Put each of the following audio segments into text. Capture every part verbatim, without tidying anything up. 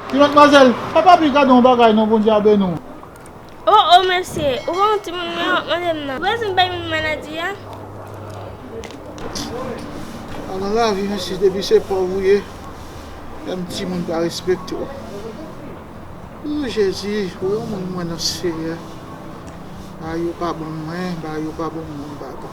Ti madmwazèl, papa pi gade yon bagay non, Bondye a beni w. Oh, oh, mesye, ou pa yon timoun mwen w ap mande m nan. Ou bezwen bay moun maladi a? Ala lavi, mesye, depi se pòv ou ye, menm timoun pa respekte w. Oh, Jezi, ou yon moun mwen nan Seyè. Bagay yo pa bon mwen, bagay yo pa bon mwen, papa.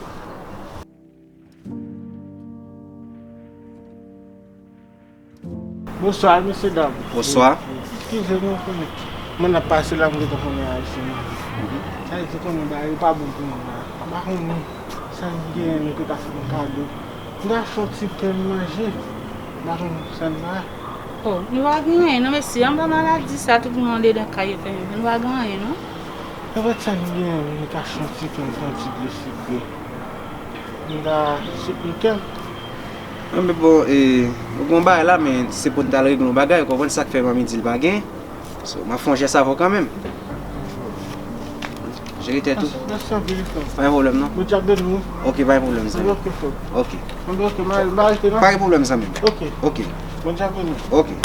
Bonswa, mesye dam. Bonswa. Eskize nou, konnen. Mwen ap pase la, mwen gentan konnen Ayisyen. Sa vle di konnen bagay yo pa bon pou nou la. M pa konnen sa n genyen, nou te ka fè nou kado. M ta fè yon ti pen manje. M pa konnen sa n la. Oh, nou pa gen anyen non, mesye. Anba maladi sa, tout moun andedan kay yo fèmen. Nou pa gen anyen non. Anfèt, sa n genyen, nou ta fè yon ti pen, yon ti dlo sikre. M ta sipote l. Anben bon, e, nou gen yon bagay la, men se pou n t al regle yon bagay, ou konprann sa k fè manmi di l pa gen. So, m ap fè yon jès avè w kanmenm. Jere tèt ou. Mèsi, mèsi anpil, frè. Pa gen pwoblèm, non. Bondye ap beni w. Ok, pa gen pwoblèm, zanmi. Ok, frè. Ok. Ok, ok, m a, m a rete la. Pa gen pwoblèm, zanmi. Ok. Ok. Bondye ap beni w. Ok.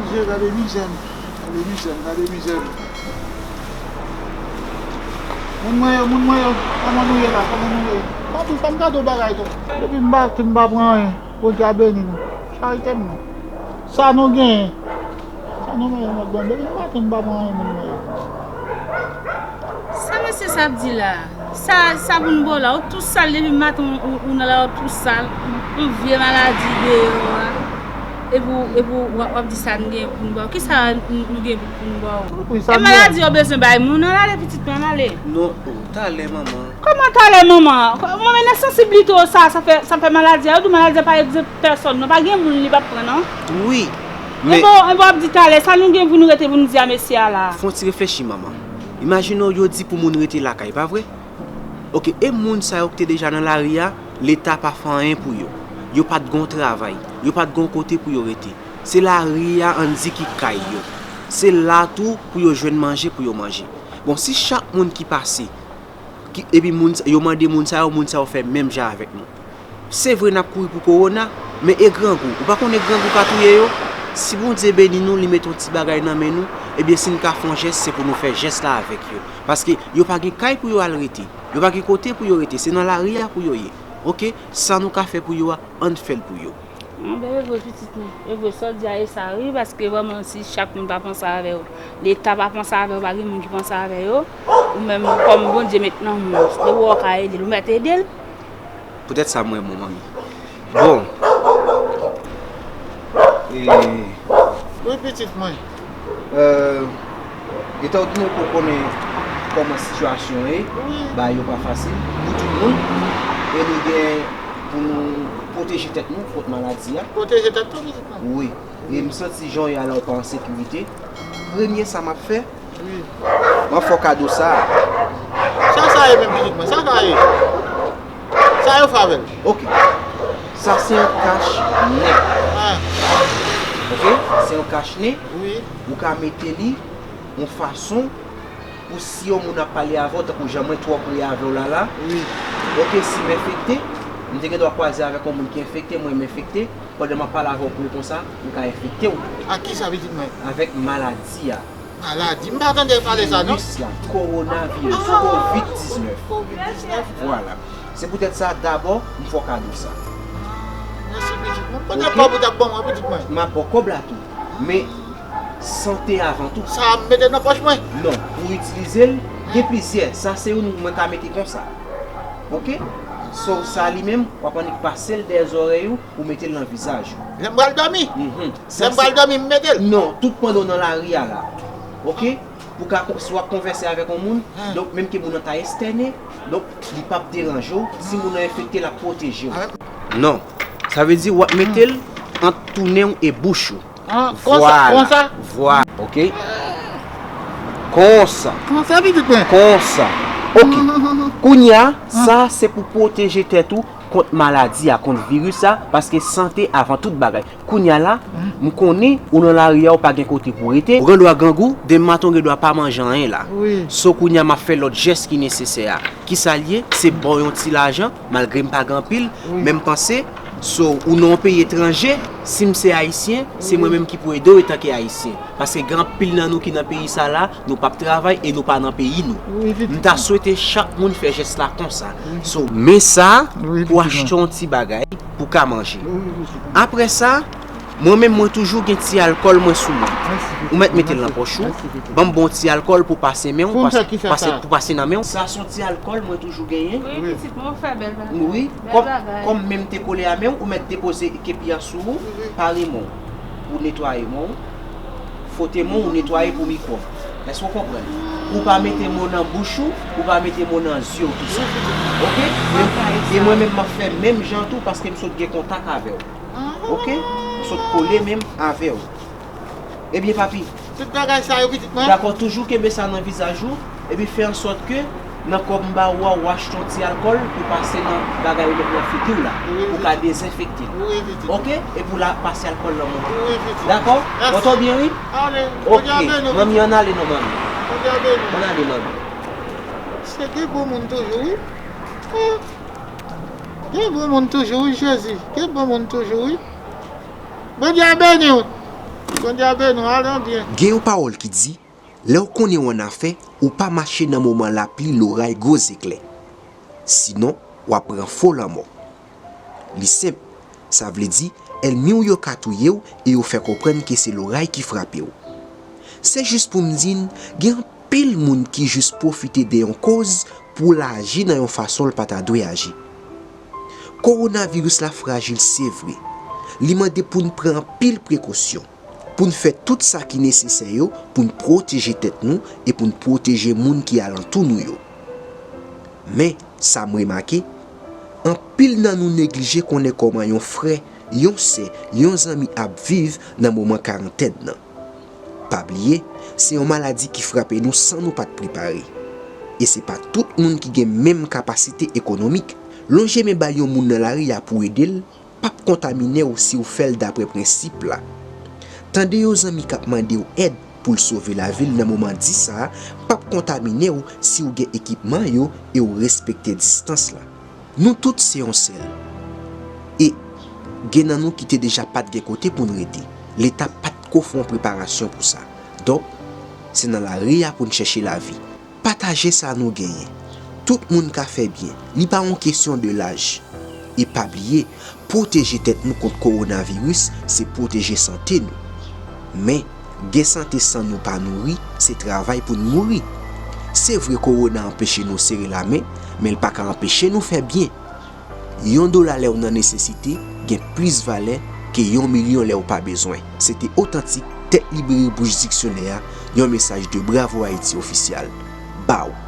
Mizè, gade mizè m. Gade mizè m, gade mizè m. Moun mwen yo, moun mwen yo, kòman nou ye la, kòman nou ye? Papi, fè m gade yon bagay tou. Depi m pa, m pa pran anyen, Bondye a beni nou. Charite m non. Sa nou genyen. Sa nou genyen, mèt Bondye. Depi m pa, m pa pran anyen, moun mwen yo. Sa mesye sa ap di la? Sa, sa pou n ba w la? Ou tou sal depi maten, ou, ou nan lari, ou tou sal. Yon vye maladi deyò a. Epi w, epi w ap, w ap di sa n gen pou n ba w. Kisa n, nou gen pou n ba w? E maladi yo bezwen bay moun? Ann ale, pitit mwen, ann ale. Non, oh, talè, manman. Kòman talè, manman? Manman, nan sansiblite w sa, sa fè, sa fè maladi a. Yo di w maladi a pa egzanp pèsòn, non. Pa gen moun li p ap pran, non. Wi, men. Enben, enben, w ap di talè, sa nou gen pou nou rete pou n di a mesye a la? Fè yon ti reflechi, manman. Imajine w, yo di pou moun rete lakay, pa vre? Ok, e moun sa yo ki te deja nan lari a, Leta pa fè anyen pou yo. Yo pa t gen yon travay. Yo pa t gen yon kote pou yo rete. Se lari a, ann di, ki kay yo. Se la tou pou yo jwenn manje pou yo manje. Bon, si chak moun ki pase, ki, epi moun, yo mande moun sa yo, moun sa yo fè menm jan avèk nou. Se vre n ap kouri pou kowona, men e grangou? Ou pa konnen grangou ka touye yo? Si Bondye beni nou, li mete yon ti bagay nan men nou, ebyen si n ka fè yon jès, se pou nou fè jès la avèk yo. Paske yo pa gen kay pou yo al rete. Yo pa gen kote pou yo rete. Se nan lari a pou yo ye. Ok? Sa nou ka fè pou yo a, ann fè l pou yo. Anben, e vre, pitit mwen. E vre, sa w di a, e sa, wi, paske vrèman, si chak moun pa panse avè w, Leta pa panse avè w, pa gen moun ki panse avè yo, ou menm, kòm Bondye met nan men w, depi w wè w ka ede l, ou mèt ede l. Poutèt sa, mwen, bon, manmi. Bon. E, wi, pitit mwen. Euh, etan w di nou poko konnen kòman sitiyasyon ye, wi, bagay yo pa fasil pou tout moun, e nou gen pou nou pwoteje tèt nou kont maladi a. Pwoteje tèt ou, pitit mwen? Wi. E m santi jan w ye a la, ou pa an sekirite. Premye sa m ap fè, wi, m ap fè w kado sa a. Sa sa ye menm, pitit mwen? Sa sa ye? Sa yo fè avè l? Ok. Sa se yon kach nèt. Ah. Ok? Se yon kach nèt. Wi. Ou ka mete li yon fason pou si yon moun ap pale avè w, tankou jan mwen twò pre avè w la la. Wi. Ok, si m enfekte, m te gen dwa kwaze avèk yon moun ki enfekte, mwen m enfekte, pandan m ap pale avè w pre konsa, m ka enfekte w. Ak kisa, pitit mwen? Avèk maladi a. Maladi. M pa tande pale sa, non? Viris la, kowonaviris, kovid diznèf. Kovid diznèf. Vwala. Se poutèt sa, dabò, m fè w kado sa. Mèsi, pitit mwen. Kote kòb ou t ap ban mwen, pitit mwen? M ap ba w kòb la tou. Men, sante avan tou. Sa a m mete nan pòch mwen? Non, pou itilize l, gen plizyè. Sa se youn mwen ka mete konsa. Ok? So, sa li menm, w ap annik pase l dèyè zòrèy ou, ou mete l nan vizaj ou. Lè m pral dòmi? Mhm. Lè m pral dòmi, m mete l? Non, tout pandan w nan lari a la. Ok? Pou ka kon-, si w ap konvèse avèk yon moun, donk, menm ke moun nan ta estène, donk, li p ap deranje w. Si moun nan enfekte, l ap pwoteje w. Non. Sa vle di w ap mete l ant tounen w e bouch ou. Ah, konsa, konsa? Vwala. Ok? Konsa. Konsa, pitit mwen? Konsa. Ok. Kounye a, sa se pou pwoteje tèt ou kont maladi a, kont viris la, paske sante avan tout bagay. Kounye a la, m konnen ou nan lari a, ou pa gen kote pou rete. Ou gen dwa grangou, demen maten ou gen dwa pa manje anyen la. So kounye a m ap fè lòt jès ki nesesè a. Kisa l ye? Se ba w yon ti lajan, malgre m pa gen anpil, men m panse, so ou nan yon peyi etranje, si m se ayisyen, se mwen menm ki pou ede w etanke ayisyen. Paske gen anpil nan nou ki nan peyi sa la, nou p ap travay e nou pa nan peyi nou. M ta swete chak moun fè jès la konsa. So, men sa pou achte yon ti bagay pou ka manje. Apre sa, mwen menm mwen toujou gen ti alkòl mwen sou mwen. Ou mèt mete l nan pòch ou. Ban m bon ti alkòl pou pase men w, pou pase nan men w. Sa se yon ti alkòl mwen toujou genyen. Wi, pitit mwen, ou fè bèl bagay. Wi, kòm men m te kole a men w, ou mèt depoze kepi a sou ou, pare men w. Ou netwaye men w, fwote men w, ou netwaye pou mikwòb. Èske w konprann? Ou pa mete men w nan bouch ou, ou pa mete men w nan zye w, tou sa. Oke? E mwen menm m ap fè menm jan tou paske m sot gen kontak avè w. Oke? M sot kole menm avè w. Ebyen, papi. Tout bagay sa yo, pitit mwen. Dakò, toujou kenbe sa nan vizaj ou, epi fè an sòt ke nan kòb m ba ou a, ou achte yon ti alkòl pou pase nan bagay ou met nan figi w la, pou ka dezenfekte l. Oke? Epi w la pase alkòl nan men w. Dakò? Kontan byen, wi? Oke. Manmi, ann ale non, manmi. Ann ale, manmi. Se gen bon moun toujou, wi. Gen bon moun toujou, wi, Jezi. Gen bon moun toujou, wi. Bondye a beni w. Bondye a beni w. Ale byen. Gen yon pawòl ki di, lè w konnen w annafè, ou pa mache nan moman lapli, loray, gwo zeklè. Sinon, w ap pran fo lanmò. Li senp, sa vle di, ènmi w yo ka touye w e yo fè konprann ke se loray ki frape w. Se jis pou m di n, gen anpil moun ki jis pwofite de yon koz pou l aji nan yon fason l pa ta dwe aji. Kowonaviris la frajil, se vre. Li mande pou n pran anpil prekosyon, pou n fè tout sa ki nesesè yo pou n pwoteje tèt nou e pou n pwoteje moun ki alantou nou yo. Men, sa m remake, anpil nan nou neglije konnen kòman yon frè, yon sè, yon zanmi ap viv nan moman karantèn nan. Pa bliye, se yon maladi ki frape nou san nou pa t prepare. E se pa tout moun ki gen menm kapasite ekonomik. Lonje men bay yon moun nan lari a pou ede l p ap kontamine w si w fè l dapre prensip la. Tande yon zanmi k ap mande w èd pou l sove lavi l nan moman di sa a p ap kontamine w si w gen ekipman yo e w respekte distans la. Nou tout se yon sèl. E gen nan nou ki te deja pa t gen kote pou n rete. Leta pa t ko fè yon preparasyon pou sa. Donk, se nan lari a pou n chèche lavi. Pataje sa nou genyen. Tout moun ka fè byen. Li pa yon kesyon de laj. E pa bliye, pwoteje tèt nou kont kowonaviris, se pwoteje sante nou. Men, gen sante san nou pa nouri, se travay pou n mouri. Se vre kowona anpeche nou sere lamen, men l pa ka anpeche nou fè byen. Yon dola lè w nan nesesite gen plis valè ke yon milyon lè w pa bezwen. Se te Otantik, Tèt Libere Bouch Diksyonè a, yon mesaj de Bravo Haïti Official. Baw!